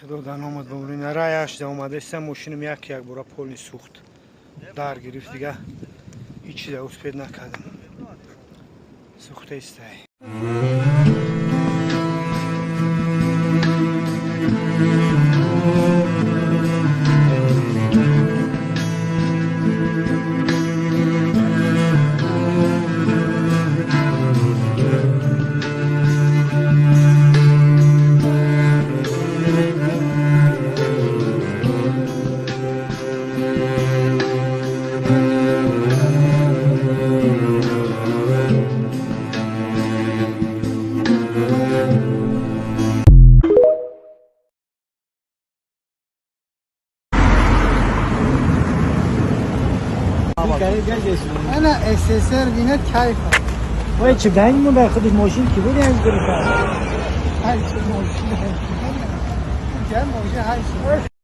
Худо дар номат бомрин. Раяш да омадаиста, мошинам як як бора полный сӯхт, дар гирифт, дига ҳеҷ чиза успеть накардам, сӯхта истай. انا SSR بینه کیف. وای چه دنگ مون خودش ماشین کی بود از گرفت. هر چه ماشین، هر ماشین هر.